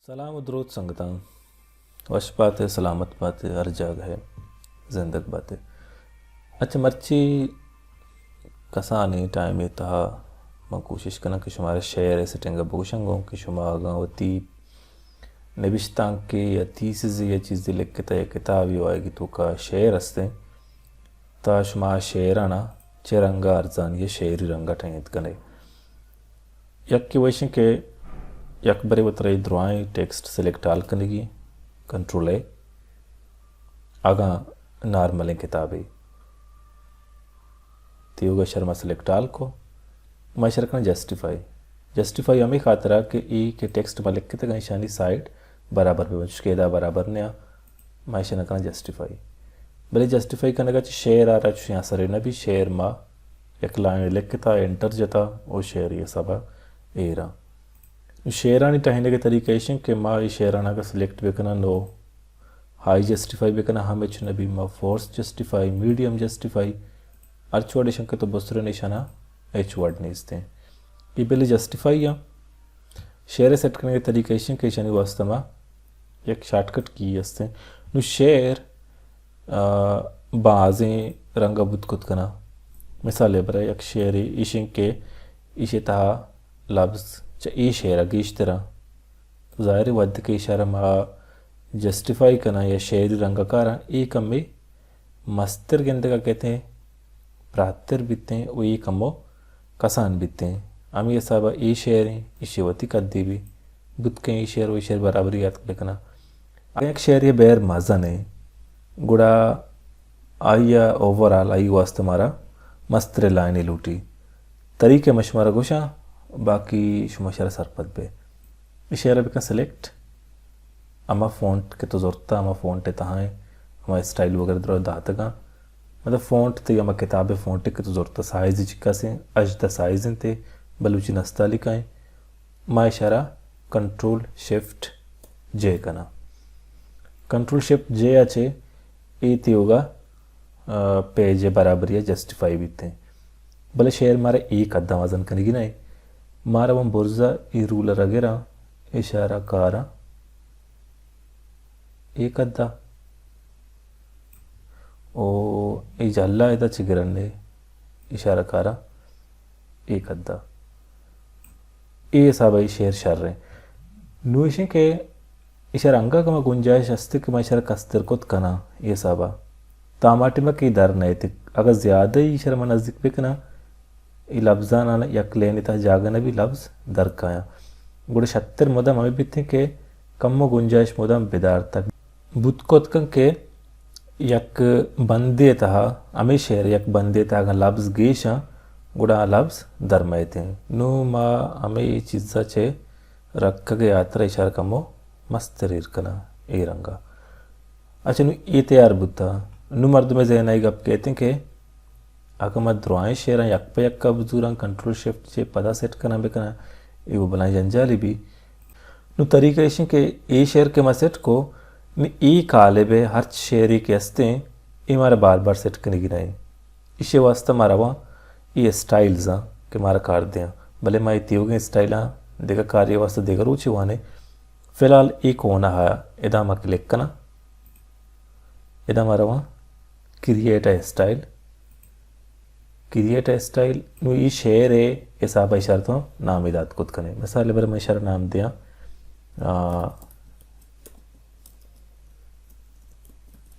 سلام و درود سنگتاں، وش بات ئے، سلامت بات ئے، ہر جاگہ ئے زندگ بات ئے۔ اچھا، مرچی کسانیں ٹائمے تہا من کوشش کناں کہ شمارا شعر ءِ سیٹنگ ءَ بگوشاں گوں کہ شما اگاں وتی نبشتانکے یا تھیسزے یا چیزے لکھتہ یا کتابے و آئی توکا شعر استیں، تا شما شعراناں چہ رنگا ارزانی ءَ شعری رنگا ٹہینت کنے۔ یکے و ایشیں کہ یک برے وترا اے درائیں ٹیکسٹ سلیکٹ آل کنگی، کنٹرول اے، اگاں نارملیں کتابے۔ تیوگا شر ما سلیکٹ آل کو، ما شر کناں جسٹیفائی۔ جسٹیفائی ہمے خاطرا کہ اے کہ ٹیکسٹ ما لکھتگاں ایشانی سائیڈ برابر بہ بنت، چوشکہ ادا برابر نیاں، ما ایشاں کناں جسٹیفائی۔ بلے جسٹیفائی کنگا چہ شعر آرا چوشیں اثرے نہ بی، شعر ما یک لائن لکھتا، انٹر جتا، او شعری حسابا ایراں۔ شعرانی ٹہینگ ءِ طریقہ ایشیں کہ ما اے شعران اگہ سلیکٹ بکناں نو ہائی جسٹیفائی بکناں ہم ہچ نہ بی، ما فورس جسٹیفائی، میڈیم جسٹیفائی، ہرچ وڑ ایشاں کہ تو بسرے ایشانا ہچ وڑ نیستیں۔ اے بلے جسٹیفائی آں۔ شعر ءِ سیٹ کنگ ءِ طریقہ ایشیں کہ ایشانی واسطہ ما یک شارٹ کٹ کی استیں۔ نو شعر، آ، بازیں رنگ ءَ بوت کت کناں۔ مثال ءِ برا یک شعرے ایشیں کہ ایشی تہا لبز چہ اے شعر ءَ گیشتراں۔ ظاہر ہے وھدے کہ ایشارا ما جسٹیفائی کناں یا شعری رنگ ءَ کاراں، اے کمے مستر گندگ ءَ کیتیں، پراتر بیتیں و اے کمو کسان بیتیں۔ ہمے حساب ءَ اے شعریں، ایشی وتی قدے بی، بوت کن اے شعر و اے شعر برابری اتک بکناں۔ اگاں یک شعرے بیر مزن ایں، گڑا آئی ءَ اوور آل آئی واسطہ مارا مستریں لائنے لوٹی۔ طریقہ من شمارا گوشاں، باقی شما شرا سرپد بے۔ اے شعر ءَ بکن سلیکٹ، ہما فونٹ کہ تو زرتا، ہما فونٹ ءِ تہا ایں، ہما اسٹائل وغیرہ درو داتگاں۔ مطلب فونٹ تئی ہما کتاب ءِ فونٹ کہ تو زرتا، سائز چکاسیں، ہژدہ سائز انت، بلوچی نستعلیق ایں۔ ما ایشارا کنٹرول شفٹ جے کناں۔ کنٹرول شفٹ جے ءَ چہ اے تیوگا، آ، پیج ءِ برابری ءَ جسٹیفائی بیتیں۔ بلے شعر مارا اے قد ءَ وزن کنگی نہ ایں۔ مارا من برزا اے رولر ءَ گراں، ایشارا کاراں۔ اے قد ءَ۔ او اے جھلا ادا چہ گرنے، ایشارا کاراں۔ اے قد ءَ۔ اے حساب ءَ اے شعر شر ایں۔ نو ایشیں کہ ایشارا انگا کما گنجائش است کہ ما ایشارا کستر کت کناں اے حساب ءَ۔ تاں ہما ٹائم ءَ کہ اے در نئیت۔ اگاں زیادہ ایشارا ما نزیک بکناں، اے لبزاناں یک لین ءِ تہا جاگہ نہ بی، لبز در کایاں۔ گڑا شتر مدام ہمے بیتیں کہ کمو گنجائش مدام بدارتگ۔ بوت کت کن کہ یک بندے ءِ تہا، ہمے شعر ءِ یک بندے ءِ تہا اگاں لبز گیش آں، گڑا آ لبز در مئیتیں۔ نوں ما ہمے چیز ءَ چہ رکگ ءِ ہاترا ایشارا کمو مستر ایر کناں اے رنگ ءَ۔ اچھا، نوں اے تیار بوتا۔ نوں مردم ءِ ذہن ءَ اے گپ کیتیں کہ اگاں ما درائیں شعراں یک پہ یک ءَ بزوراں، کنٹرول شفٹ چہ پدا سیٹ کناں بکناں، اے وَ بلاہیں جنجالے بی۔ نوں طریقہ ایش ایں کہ اے شعر کہ ما سیٹ کو، نی اے قالب ءِ ہرچ شعرے کہ استیں، اے مارا بار بار سیٹ کنگی نہ ایں۔ ایشی واسطہ ما رواں اے اسٹائلز آں کہ مارا کار دیاں، بلے ما اے تیوگیں اسٹائلاں دگہ کارے واسطہ دگہ روچے وانیں۔ فی الحال اے کونا ءَ ادا ما کلک کناں، ادا ما رواں create a style, create a style. نوں اے شعر ءِ حساب ءَ ایشارا تو نامے دات کت کنیں۔ مثال ءِ بر من ایشارا نام دیاں، آ،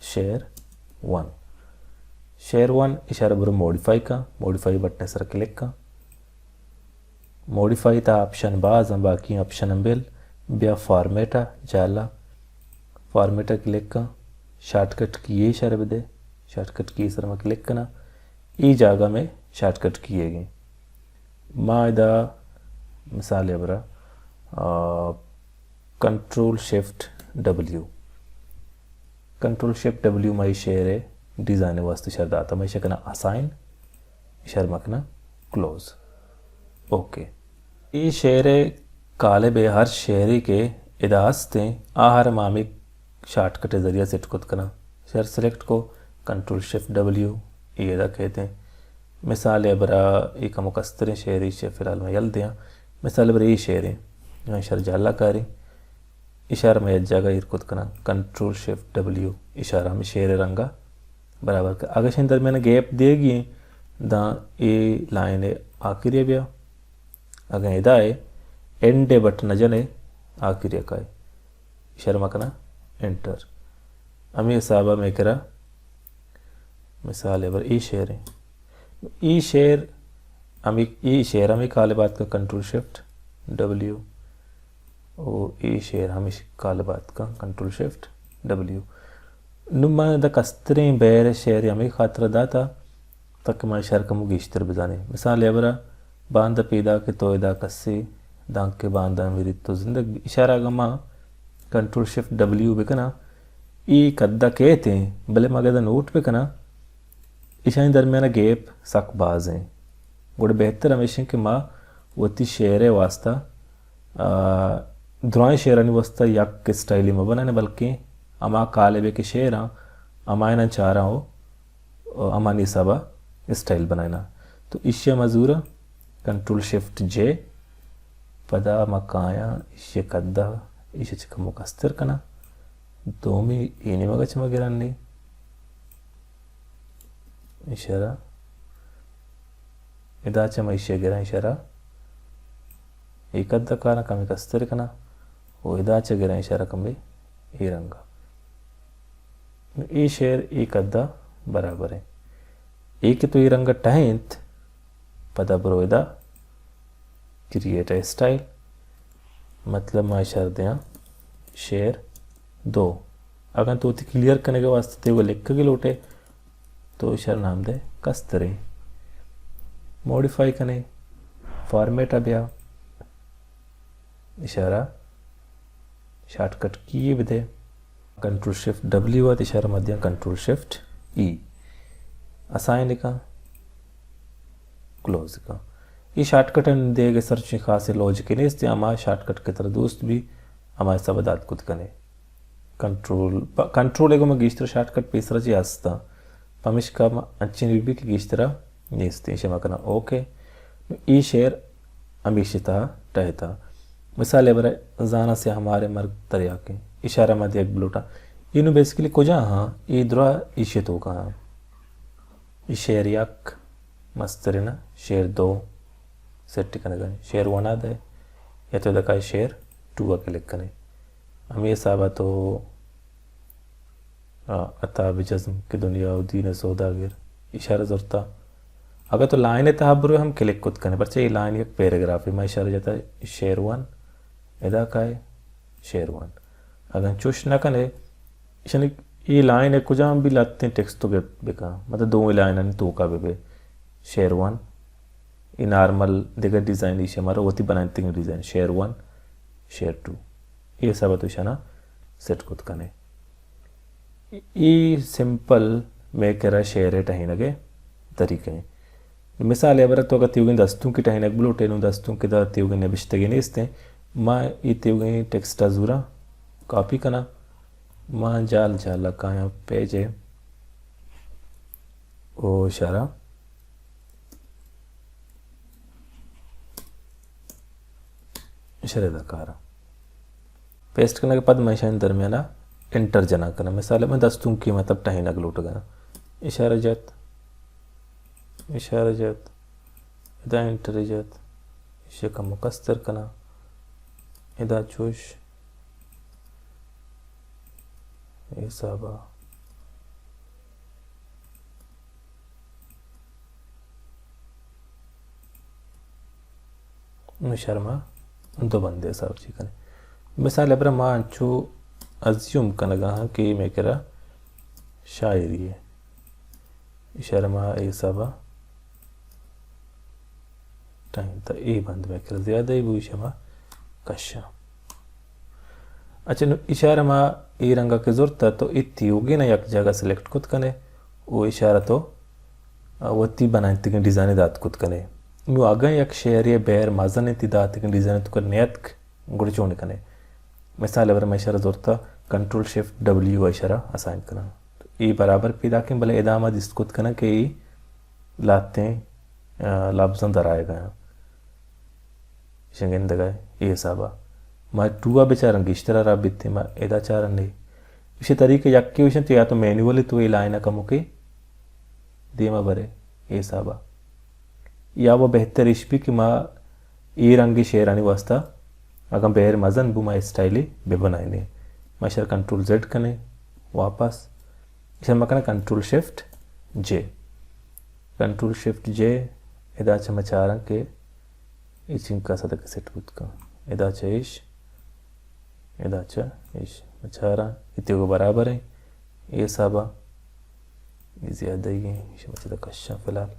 شعر ون۔ شعر ون ایشارا برو موڈیفائی کن، موڈیفائی بٹن ءِ سر کلک کن۔ موڈیفائی ءِ تہا آپشن باز ایں، باقی آپشن ہم بل۔ بیا فارمیٹ ءَ، جہلا فارمیٹ ءَ کلک کن، شارٹ کٹ کی ءَ ایشارا بدے، شارٹ کٹ کی ءِ سر ما کلک کناں، اے جاگہ مئے شارٹ کٹ کی ئیگ ایں۔ ما ادا مثال ءِ برا، آ، control shift W. Control shift W ما اے شعر ءِ ڈیزائن ءِ واسطہ ایشارا داتا۔ ما ایشی کناں اسائن، ایشارا ما کناں کلوز۔ اوکے۔ اے شعر ءِ قالب ءِ ہر شعرے کہ ادا استیں، آ ہر ما ہمے شارٹ کٹ ءِ ذریعہ سیٹ کت کناں۔ شعر سلیکٹ کو، کنٹرول شفٹ ڈبلیو، اے ادا کیتیں۔ مثال ءِ برا اے کمو کستریں شعرے، ایشی فی الحال ما یل دیاں۔ مثال ءِ برا اے شعر ایں، ما ایشارا جہلا کاریں۔ اشارہ ما یک جاگہ ایر کت کناں، کنٹرول شفٹ ڈبلیو، اشارہ ہمیں شعر رنگا برابر کن۔ اگر شن درمیان گیپ دیگی ہیں، داں اے لائن آخری بیا۔ اگر ادا ہے، اینڈ بٹن جنے، آخری کا ہے۔ اشارہ ما کناں انٹر۔ ہمیں حسابہ میں کرا مثال ہے بر اے شعر ہیں۔ اے شعر ہمیں، اے شعر ہمیں کالبات کا کنٹرول شفٹ ڈبلیو۔ او اے شعر ہمیش کالبات کا کنٹرول شفٹ ڈبلیو۔ نو ما دا کستریں بیر شعر ہمیں خاطر داتا تاکہ ما اشارہ کمو گیشتر بزانیں۔ مثال ہے برا باندہ پیدا کہ تو ادا کسے، دانکہ باندہ میری تو زندگ بی۔ اشارہ اگاں ما کنٹرول شفٹ ڈبلیو بکناں، اے قدہ کیت ہیں، بلے ما اگہ ادا نوٹ بکناں، اشانی درمیان گیپ سک باز ہیں۔ گڑا بہتر ہمیش ہیں کہ ما وتی شعر واسطہ، آ، درائیں شعرانی واسطہ یک اسٹائلی مہ بنانے، بلکہ ہما قالبے کہ شعر ہاں، ہمائناں چاراں و ہمانی حسابا اسٹائل بنائینا۔ تو ایشی ما زورا کنٹرول شفٹ جے، پدا ما کایاں ایشی قدہ، ایشی چہ کمو کستر کناں۔ دومی اے نیمگا چہ ما گرانی۔ اشارہ ادا چہ ما ایشی گراں، اشارہ اے قدہ کاراں کمی کستر کناں۔ و ادا چہ گریں اشارہ کمبے اے رنگا۔ اے شعر اے قدہ برابر ہیں۔ اے کہ تو اے رنگا ٹہینت، پدا برو ادا کریئیٹ اے اسٹائل۔ مطلب ما اشارہ دیاں شعر دو۔ اگاں تو وتی کلیئر کنگے واسطہ تیوگا لکھگے لوٹے، تو اشارہ نام دے کسترے۔ ماڈیفائی کنے، فارمیٹ آ بیا، اشارہ شارٹ کٹ کی بدے۔ کنٹرول شفٹ ڈبلیو آت، اشارہ ما دیاں کنٹرول شفٹ ای۔ اسائن کن، کلوز کن۔ اے شارٹ کٹ دیگے سر چی خاصے لاجک نیست، ہما شارٹ کٹ کہ ترا دوست بی، ہما حساب دات کت کنے۔ کنٹرول، پ-، کنٹرول ء گوما گیشتر شارٹ کٹ پیسرا چی ہستا۔ پمشکا ما انچین بی بی کہ گیشترا نیست۔ ایشی ما کناں اوکے۔ نو اے شعر ہمیشی تہا ٹہتا۔ مثال ء برا زانا سے ہمارے مرگ تریاکیں۔ اشارہ ما دیگ بلوٹا۔ اے نو بیسیکلی کجا ہاں؟ اے درا ایشی توکا ہاں۔ اے شعر یک مسترین، شعر دو سیٹ کنگا۔ شعر ون آ دے، یا تو دکا شعر ٹو آ کلک کنے۔ ہمے حسابا تو، آ، عطا بجزم کہ دنیا و دین سوداگر اشارہ زرتا۔ اگر تو لائن تہا بروے ہم کلک کت کنے، پرچہ اے لائن یک پیراگرافے، ما اشارہ جتا شعر ون، ادا کائے شعر ون۔ اگاں چوش نہ کنے، ایشانی اے لائن ء کجام بھی لہتیں ٹیکسٹ تو گپت بکن، مطلب دوئیں لائنانی توکا بہ بے، شعر ون، اے نارمل دگہ ڈیزائن ایشی ہمارا وتی بنائینتگیں ڈیزائن، شعر ون، شعر ٹو، اے حساب تو ایشانا سیٹ کت کنے۔ اے سمپل میکر ء شعر ء ٹہینگ ء طریقہ ایں۔ مثال ء برا تو اگاں تیوگیں دستونکے ٹہینگ بلوٹے، نوں دستونک ادا تیوگیں نبشتگے نیست ایں۔ ما اے تیوگیں ٹیکسٹ ء زوراں، کاپی کناں۔ ما جال جال ء کایاں پیج ء او اشارہ اشارہ ادا کاراں۔ پیسٹ کنگ ء پد من ایشانی درمیان ء انٹر جنان کناں۔ مثال ء من دستونکی مطلب ٹہینگ لوٹگ ء آں۔ اشارہ جت، اشارہ جت، ادا انٹر جت، ایشی ء کمو کستر کناں، ادا چوش، اے حساب ء۔ نوں اشارہ ما دو بندے حساب چی کنیں۔ مثال ء برا ما انچو ازیوم کنگا ہاں کہ اے مئے کرا شاعری ہے۔ اشارہ ما اے حسابا ٹائم تا اے بند مئے کرا زیادہ ہی بو، اشارہ ما کشاں۔ اچھا، نوں اشارہ ما اے رنگا کہ زرتا تو اے تیوگین ء یک جاگہ سلیکٹ کت کنے او اشارہ تو وتی بنائینتگیں ڈیزائن دات کت کنے۔ نوں اگاں یک شعرے بیر مزن انت داتگیں ڈیزائن تو کر نیتک گڑا چون کنے۔ مثال ء برا من اشارہ زرتا کنٹرول شفٹ ڈبلیو اشارہ اسائن کناں۔ تو اے برابر پیداکیں بلے ادا ما دیست کت کناں کہ اے لہتیں، آ، لبزاں در آیگ ء آں۔ شنگندگ ء اے حساب ء۔ ما ٹو ءَ بچاراں گیشتر ءَ را بیت، ما ادا چاراں نے۔ ایشی طریقہ یکے ایش انت، یا تو مینولی تو اے لائن ءَ کموکے دیما برے اے حسابا۔ یا وہ بہتر ایش بی کہ ما اے رنگی شعرانی واسطہ اگاں بہر مزن بو ما اسٹائلی بہ بنائینے۔ ما شر کنٹرول زیڈ کنے واپس۔ ایشر ما کنا کنٹرول شفٹ جے۔ کنٹرول شفٹ جے، ادا چہ ما چاراں کہ اے چنکا سدک سیٹ بوت کن۔ ادا چہ ایش، ادا چہ ایش۔ ما چاراں اے تیوگو برابر ہیں۔ اے حسابا اے زیادہ ہی ہیں۔ ایشی ما چہ کشاں فی الحال۔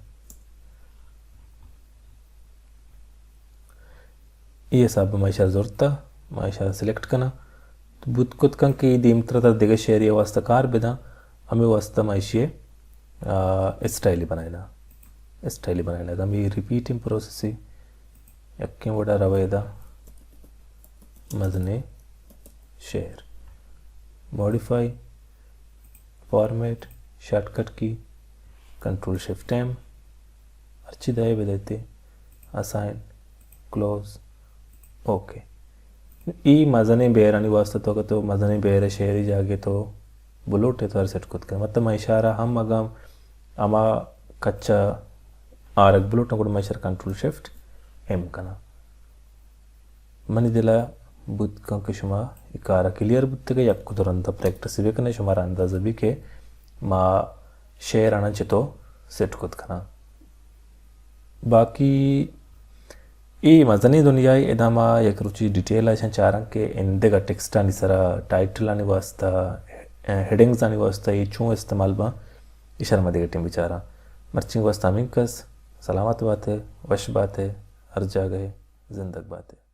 اے حساب ما ایشار زرتا، ما ایشار سلیکٹ کنا۔ تو بوت کت کن کہ اے دیمترا تر دگہ شعری واسطہ کار بداں، ہمیں واسطہ ما ایشی، آ، اسٹائلی بنائینا۔ اسٹائلی بنائینا۔ ہمیں ریپیٹنگ پروسیس ہی یکیں وڑا روے دا مزنیں شعر۔ ماڈیفائی، فارمیٹ، شارٹ کٹ کی، کنٹرول شفٹ ایم، ہرچی دائے بدیتے، اسائن، کلوز، اوکے۔ ای مزنیں بہرانی واسطہ تو کہ تو مزنیں بہر شعری جاگے تو بلوٹے تو ہر سیٹ کت کن۔ مطلب ما اشارہ ہم اگاں ہما کچا آرگ بلوٹاں گڑا ما اشار کنٹرول شفٹ ایم کنا۔ منی دلا بوت کن کہ شما اے کارا کلیئر بوتگے، یک دو رندا پریکٹس بکنے، شمارا اندازہ بی کہ ما شعر آناں چتو سیٹ کت کناں۔ باقی اے مزنیں دنیائے، ادا ما یک روچی ڈیٹیل اشاں چاراں کہ اندگہ ٹیکسٹانی سرا ٹائٹلانی واسطہ، ہیڈنگزانی واسطہ اے چون استعمال باں، اشار ما دگہ ٹیم بچاراں۔ مرچی واسطہ ہمینکس، سلامت باتے، وش باتے، ہر جاگہ زندگ باتے۔